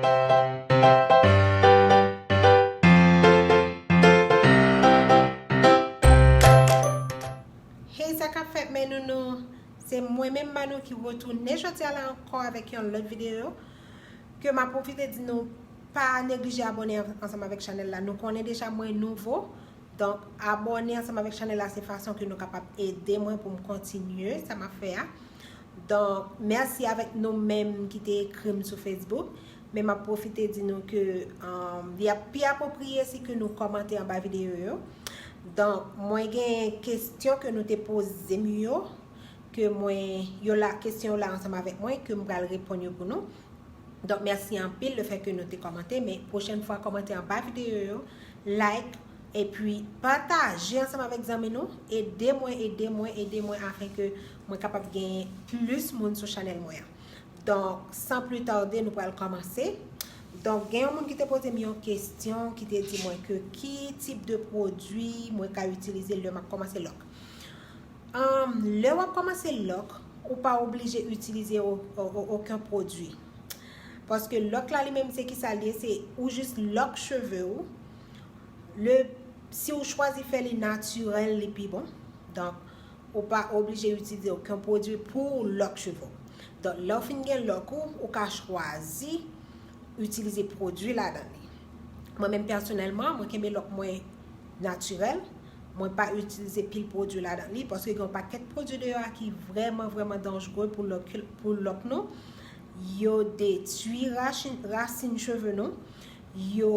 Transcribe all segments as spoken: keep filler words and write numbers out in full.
Hey, sa k ap fèt, men nounou? Se mwen menm, Manou, ki retounen jodi a la ankò avèk yon lòt videyo. Ke m ap pwofite di nou, pa neglije abòne an-, ansanm avèk chanèl la. Nou konnen deja mwen nouvo. Donk, abòne ansanm avèk chanèl la, se fason ke nou kapab ede mwen pou m kontinye sa m ap fè a. Donk, mèsi avèk nou menm ki te ekri m sou Facebook. Men m ap pwofite di nou ke, um, li ap pi apwopriye si ke nou kòmante anba videyo yo. Donk, mwen gen kesyon ke nou te poze m yo, ke mwen, yo la, kesyon yo la ansanm avèk mwen, ke m pral reponn yo pou nou. Donk, mèsi anpil lefètke nou te kòmante, men pwochèn fwa, kòmante anba videyo yo, like, epi pataje ansanm avèk zanmi nou. Ede mwen, ede mwen, ede mwen, afenke mwen kapab gen plis moun sou chanèl mwen an. Donk, san pli tade, nou pral kòmanse. Donk, gen yon moun ki te poze m yon kesyon, ki te di mwen ke ki tip de pwodui mwen ka itilize lè m ap kòmanse lòk. Ahn, lè w ap kòmanse lòk, ou pa oblije itilize o-, o-, o-, okenn pwodui. Paske lòk la li menm, se ki sa l ye, se ou jis lòk cheve w. Le, si w chwazi fè li natirèl, li pi bon. Donk, ou pa oblije itilize okenn pwodui pou w lòk cheve w. Donk, lè w fin gen lòk ou, ou ka chwazi itilize pwodui ladan li. Mwen menm pèsonèlman, mwen kenbe lòk mwen natirèl. Mwen pa itilize pil pwodui ladan li, paske gen yon pakèt pwodui deyò a ki vrèman, vrèman danjere pou lòk, pou lòk nou. Yo detwi rachin, rasin cheve nou. Yo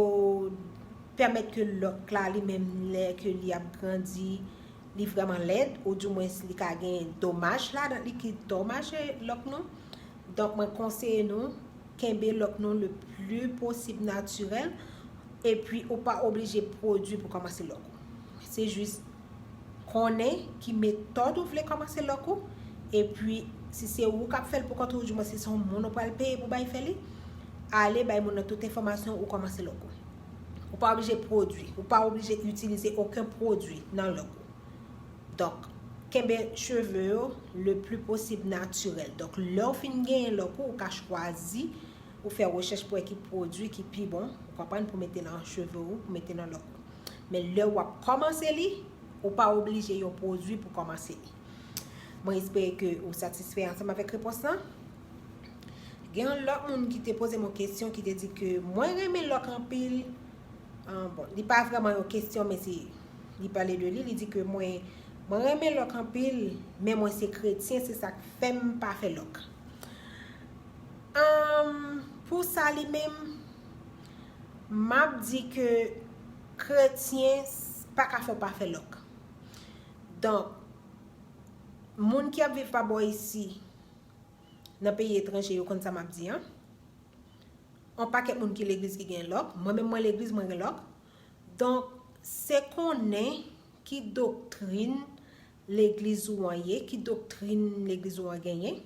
pèmèt ke lòk la li menm lè ke li ap grandi, li vrèman lèd, oudimwens li ka gen domaj ladan li ki domaje lòk nou. Donk, mwen konseye nou kenbe lòk nou le pli posib natirèl, epi ou pa oblije pwodui pou kòmanse lòk ou. Se jis konnen ki metòd ou vle kòmanse lòk ou, epi si se ou k ap fè l pou kont ou, oudimwens si se yon moun ou pral peye pou bay fè li, ale bay moun nan tout enfòmasyon ou kòmanse lòk ou. Ou pa oblije pwodui, ou pa oblije itilize okenn pwodui nan lòk ou. Donk, kenbe cheve yo le pli posib natirèl. Donk, lè w fin genyen lòk ou, ou ka chwazi, ou fè rechèch pou wè ki pwodui ki pi bon, ou konprann, pou mete nan cheve ou, pou mete nan lòk ou. Men lè w ap kòmanse li, ou pa oblije yon pwodui pou kòmanse li. Mwen espere ke ou satisfè ansanm avèk repons lan. Gen yon lòt moun ki te poze m yon kesyon ki te di ke mwen renmen lòk anpil. Ah, bon, li pa vrèman yon kesyon, men se, li pale de li, li di ke mwen, mwen renmen lòk anpil, men mwen se kretyen, se sa k fè m pa fè lòk. Ahn, pou sa li menm, m ap di ke kretyen s-, pa ka fè w pa fè lòk. Donk, moun ki ap viv pa bò isi, nan peyi etranje, yo konn sa m ap di an. On pakèt moun ki legliz ki gen lòk. Mwen menm, mwen legliz, mwen gen lòk. Donk, se konnen ki doktrin legliz ou an ye, ki doktrin legliz ou an genyen.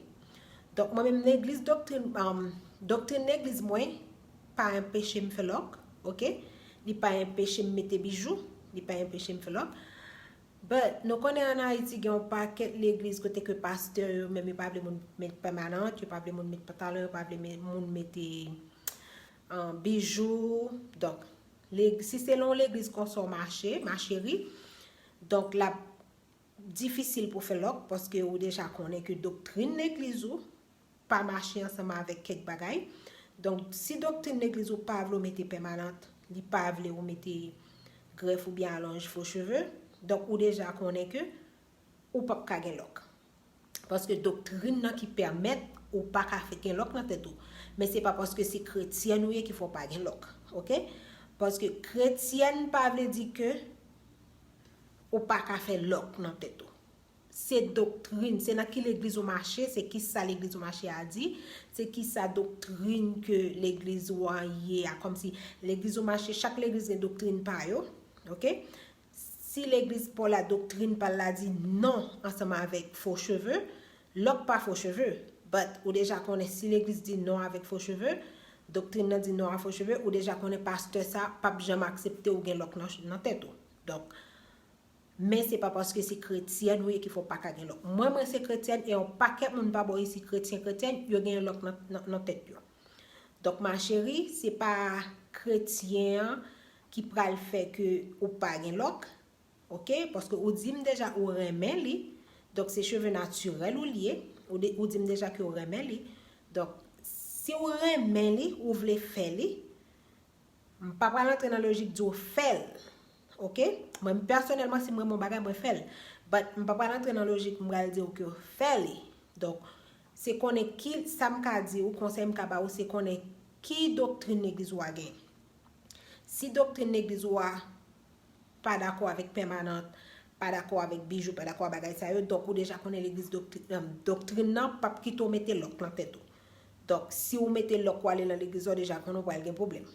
Donk, mwen menm, legliz, doktrin, um, doktrin legliz mwen pa anpeche m fè lòk, oke? Li pa anpeche m mete bijou, li pa anpeche m fè lòk. But, nou konnen ann Ayiti gen yon pakèt legliz kote ke pastè yo menm yo pa vle moun met pèmanant, yo pa vle moun met pantalon, yo pa vle me-, moun mete, ah, bijou. Donk, leg-, si se nan yon legliz konsa w mache, macheri, donk l ap difisil pou fè lòk paske ou deja konnen ke doktrin legliz ou pa mache ansanm avèk kèk bagay. Donk, si doktrin legliz ou pa vle w mete pèmanant, li pa vle w mete grèf oubyen alonj fo cheve, donk ou deja konnen ke ou p ap ka gen lòk. Paske doktrin nan ki pèmèt ou pa ka fè gen lòk nan tèt ou. Men se pa paske se kretyèn ou ye ki fè w pa gen lòk, oke? Paske kretyèn pa vle di ke ou pa ka fè lòk nan tèt ou. Se doktrin, se nan ki legliz ou mache, se kisa legliz ou mache a di, se kisa doktrin ke legliz ou an ye a. Kòmsi legliz ou mache, chak legliz gen doktrin pa yo, oke? Si legliz pa w la, doktrin pa l la di non ansanm avèk fo cheve, lòk pa fo cheve. But ou deja konnen si legliz di non avèk fo cheve, doktrin nan di non a fo cheve, ou deja konnen pastè sa p ap janm aksepte ou gen lòk nan, nan tèt ou. Donk, men se pa paske se kretyèn ou ye ki fè w pa ka gen lòk. Mwen, mwen se kretyèn e yon pakèt moun pa bò isi kretyen, kretyèn, yo gen lòk nan, nan, nan tèt yo. Donk, ma chérie, se pa kretyen an ki pral fè ke ou pa gen lòk, ok? Paske ou di m deja ou renmen li, donk se cheve natirèl ou li ye, ou, de, ou di m deja ke ou renmen li. Donk, si ou renmen li, ou vle fè li, m pa pral antre nan lojik di w fè l, ok? Mwen, pèsonèlman, si m renmen yon bagay, mwen fè l. But, m pa pral antre nan lojik, m pral di w ke w fè li. Donk, se konnen ki, sa m ka di w, konsèy m ka ba w, se konnen ki doktrin legliz ou a gen. Si doktrin legliz ou a pa dakò avèk pèmanant, pa dakò avèk bijou, pa dakò avèk bagay sa yo, donk ou deja konnen legliz doktrin, doktrin nan p ap kite w mete lòk nan tèt ou. Donk, si w mete lòk ou ale nan legliz la, w deja konnen w pral gen pwoblèm.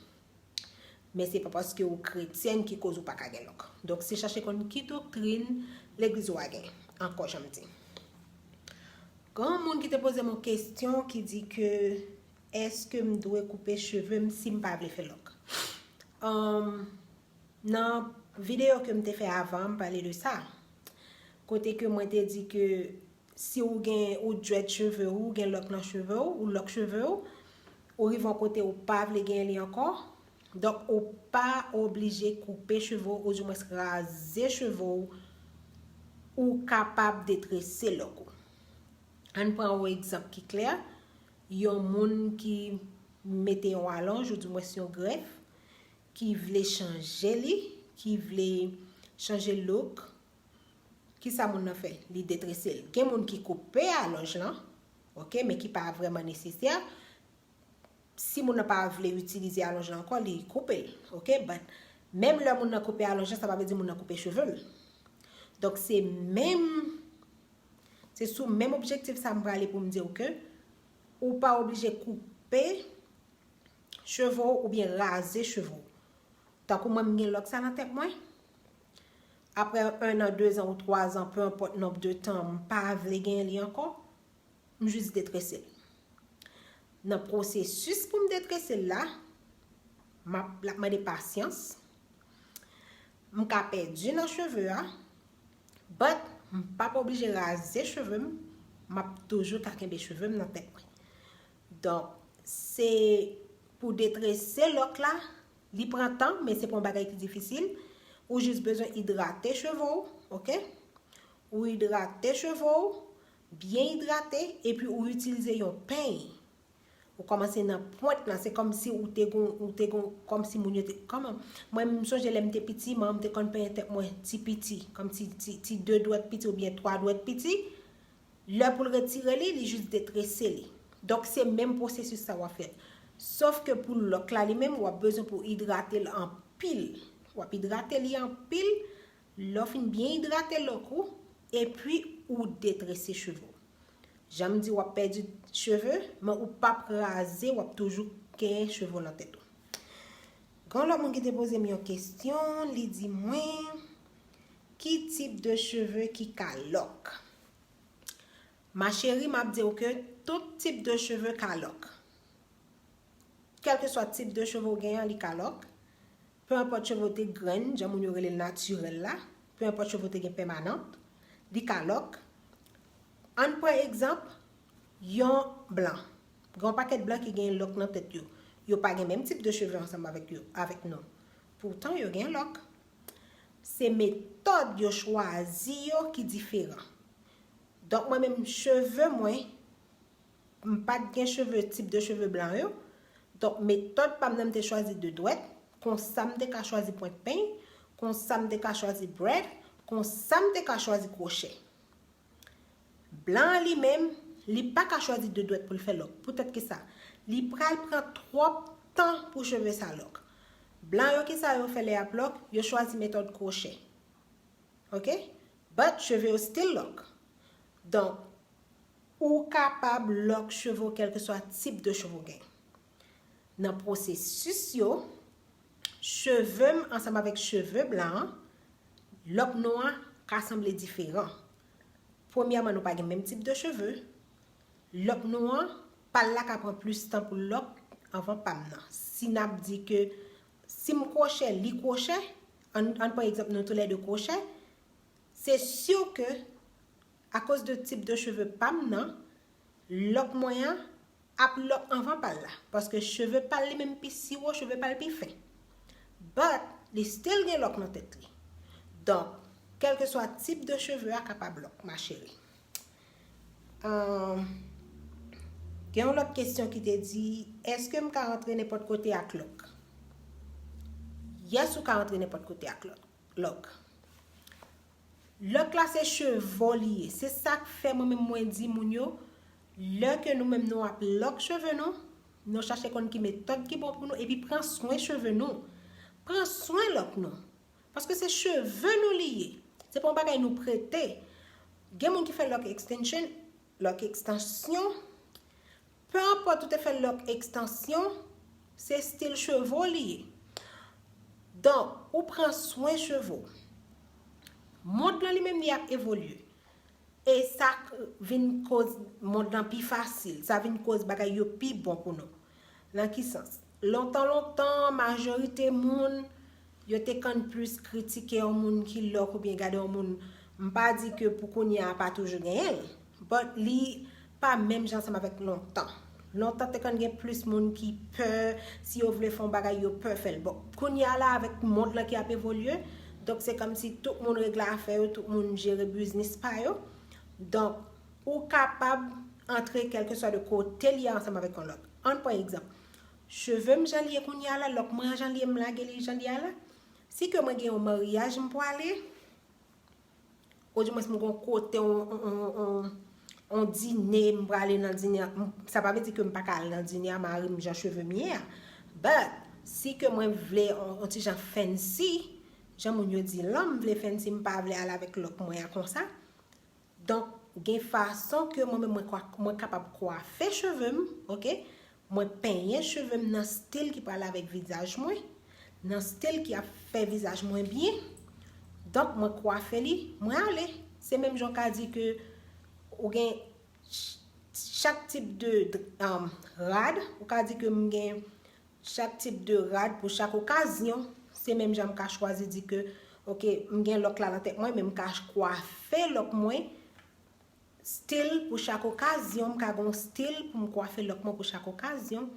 Men se pa paske ou kretyèn ki koz ou pa ka gen lòk. Donk, se chache konn ki doktrin legliz ou a gen. Ankò, jan m di. Gen yon moun ki te poze m yon kesyon ki di ke èske m dwe koupe cheve m si m pa vle fè lòk? Um, nan videyo ke m te fè avan, m pale de sa. Kote ke mwen te di ke si ou gen, ou dread cheve ou, ou gen lòk nan cheve ou, ou lòk cheve ou, ou rive yon kote ou pa vle gen li ankò, donk ou pa oblije koupe cheve ou, oudimwens raze cheve ou, ou kapab detrese lòk ou. Ann pran yon egzanp ki klè, yon moun ki mete yon alonj, oudimwens yon grèf, ki vle chanje li, ki vle chanje look, kisa moun nan fè? Li detrese l. Gen moun ki koupe alonj lan, ok, men ki pa vrèman nesesè. Si moun nan pa vle itilize alonj lan ankò, li koupe l, ok? But, menm lè moun nan koupe alonj lan, sa pa vle di moun nan koupe cheve l. Donk, se menm, se sou menm objektif sa m prale pou m di w ke ou pa oblije koupe cheve w oubyen raze cheve w. Tankou mwen, m gen lòk sa nan tèt mwen. Apre en an, de zan ou twa zan, pe enpòt nonb de tan, m pa vle gen li ankò, m jis detrese l. Nan pwosesis pou m detrese l la, m ap, l ap mande pasyans. M ka pèdi nan cheve a, but m p ap oblije raze cheve m, m ap toujou ka kenbe cheve m nan tèt mwen. Donk, se pou detrese lòk la, li pran tan, men se pa yon bagay ki difisil. Ou jis bezwen idrate cheve w, ok? Ou idrate cheve w, byen idrate, epi ou itilize yon peny. Ou kòmanse nan pwent lan, se kòmsi ou te gon, ou te gon, kòmsi moun yo te, kòman? Mwen, m sonje lè m te piti, manman m te konn penyen tèt mwen ti piti, kòmsi ti, ti de dwèt piti oubyen twa dwèt piti. Lè pou l retire li, li jis detrese li. Donk, se menm pwosesis sa w ap fè. Sof ke pou lòk la li menm, w ap bezwen pou idrate l anpil. W ap idrate li anpil. Lè w fin byen idrate lòk ou, epi ou detrese cheve w. Jan m di, w ap pèdi cheve, men ou p ap raze, w ap toujou genyen cheve w nan tèt ou. Gen yon lòt moun ki te poze m yon kesyon, li di mwen, ki tip de cheve ki ka lòk? Ma chérie, m ap di w ke tout tip de cheve ka lòk. Kèlkeswa tip de cheve w genyen, li ka lòk. Pe enpòt cheve w te grenn, jan moun yo rele l natirèl la, pe enpòt cheve w te gen pèmanant, li ka lòk. Ann pran egzanp, yon blan. Gen yon pakèt blan ki gen lòk nan tèt yo. Yo pa gen menm tip de cheve ansanm avèk yo, avèk nou. Poutan, yo gen lòk. Se metòd yo chwazi yo ki diferan. Donk, mwen menm, cheve mwen, m pa t gen cheve, tip de cheve blan yo. Donk, metòd pa m nan, m te chwazi de dwèt. Konsa, m te ka chwazi pwent peny. Konsa, m te ka chwazi brèd. Konsa, m te ka chwazi kwochè. Blan an li menm, li pa ka chwazi de dwèt pou l fè lòk. Poutèt ki sa? Li pral pran twòp tan pou cheve sa lòk. Blan yo, kisa yo fè lè y ap lòk? Yo chwazi metòd kwochè. Ok? But cheve yo still lòk. Donk, ou kapab lòk cheve w kèlkeswa tip de cheve w gen. Nan pwosesis yo, cheve m ansanm avèk cheve blan an, lòk nou an ka sanble diferan. Premyèman, nou pa gen menm tip de cheve. Lòk nou an, pa l la ka pran plis tan pou l lòk anvan pa m nan. Si n ap di ke si m kwochè, li kwochè, ann, ann pran egzanp nou toulède kwochè, se si ke, akoz de tip de cheve pa m nan, lòk mwen an ap lòk anvan pa l la. Paske cheve pa l li menm pi siwo, cheve pa l pi fen. But, li still gen lòk nan tèt li. Donk, kèlkeswa tip de cheve a kapab lòk, ma chérie. Ahn, gen yon lòt kesyon ki te di, èske m ka rantre nenpòt kote ak lòk? Yes, ou ka rantre nenpòt kote ak lòk. Lòk. Lòk la se cheve w li ye. Se sa k fè mwen menm mwen di moun yo, lè ke nou menm nou ap lòk cheve nou, nou chache konn ki metòd ki bon pou nou, epi pran swen cheve nou. Pran swen lòk nou. Paske se cheve nou li ye. Se pa yon bagay nou prete. Gen moun ki fè lòk extension, lòk ekstansyon. Pe enpòt ou te fè lòk ekstansyon, se stil cheve w li ye. Donk, ou pran swen cheve w. Mond lan li menm li ap evolye. E sa k-, vin koz mond lan pi fasil. Sa vin koz bagay yo pi bon pou nou. Nan ki sans? Lontan, lontan, majorite moun, yo te konn plis kritike yon moun ki lòk oubyen gade yon moun. M pa di ke pou kounye a pa toujou genyen l, but li pa menm jan ansanm avèk lontan. Lontan te konn gen plis moun ki pè, si yo vle fè yon bagay, yo pè fè l. Bon, kounye a la, avèk mond lan ki ap evolye, donk se kòmsi tout moun regle afè yo, tout moun jere biznis pa yo. Donk, ou kapab antre kèlkeswa de kote li ye ansanm avèk yon lòk. Ann pran egzanp. Cheve m jan li ye kounye a la, lòk mwen an jan li ye, m lage li jan li ye a la. Si ke mwen gen yon maryaj m pwale, odimwens mwen gen yon kote, yon, yon, yon, yon, yon dine, m prale nan dine a, m-, sa pa vle di ke m pa ka al nan dine a, mari m jan cheve m ye a. But, si ke mwen vle yon, yon ti jan fancy, jan moun yo di lan, m vle fancy, m pa vle al avèk lòk mwen an konsa. Donk, gen fason ke mwen menm mwen kwa-, mwen kapab kwafe cheve m, oke? Mwen penyen cheve m nan stil ki prale avèk vizaj mwen, nan stil ki ap fè vizaj mwen byen. Donk, mwen kwafe li, mwen ale. Se menm jan w ka di ke ou gen ch-, chak tip de, de, um, rad, ou ka di ke m gen chak tip de rad pou chak okazyon. Se menm jan m ka chwazi di ke, oke, m gen lòk la nan tèt mwen, men m ka kwafe lòk mwen stil pou chak okazyon. M ka gen yon stil pou m kwafe lòk mwen pou chak okazyon.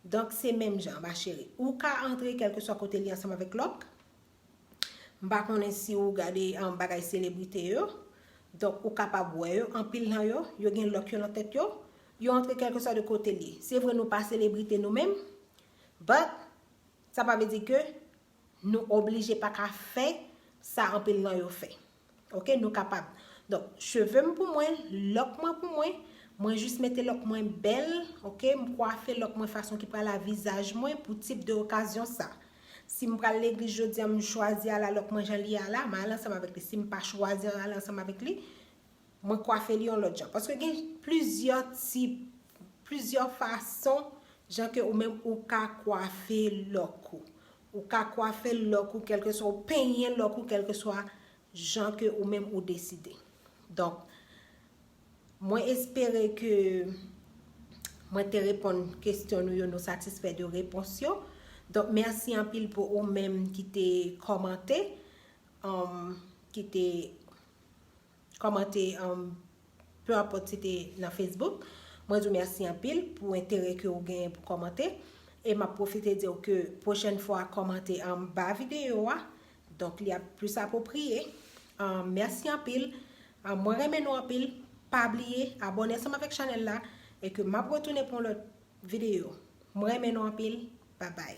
Donk, se menm jan, ma chérie. Ou ka antre kèlkeswa kote li ansanm avèk lòk. M pa konnen si ou gade, um, bagay selebrite yo. Donk, ou kapab wè yo, anpil nan yo, yo gen lòk yo nan tèt yo. Yo antre kèlkeswa de kote li ye. Se vre nou pa selebrite nou menm, but sa pa vle di ke nou oblije pa ka fè sa anpil nan yo fè. Oke, nou kapab. Donk, cheve m pou mwen, lòk mwen pou mwen, mwen jis mete lòk mwen bèl, oke, m kwafe lòk mwen fason ki prale a vizaj mwen pou tip de okazyon sa. Si m pral legliz jodi a, m chwazi al a lòk mwen jan li ye a la, m al ansanm avèk li. Si m pa chwazi al ansanm avèk li, mwen kwafe li yon lòt jan. Paske gen plizyè tip, plizyè fason, jan ke ou menm ou ka kwafe lòk ou. Ou ka kwafe lòk ou, kèlkeswa ou penyen lòk ou, kèlkeswa jan ke ou menm ou deside. Donk, mwen espere ke mwen te reponn kesyon nou yo, nou satisfè de repons yo. Donk, mèsi anpil pou ou menm ki te kòmante, um, ki te kòmante, um, pe enpòt si te nan Facebook. Mwen di w mèsi anpil pou enterè ke w genyen pou kòmante. E m ap pwofite di w ke pwochèn fwa, kòmante anba videyo a. Donk, li ap plis apwopriye. Um, mèsi anpil. Um, mwen renmen nou anpil. Pa bliye abòne ansanm avèk chanèl la e ke m ap retounen pou yon lòt videyo. Mwen renmen nou anpil. Babay.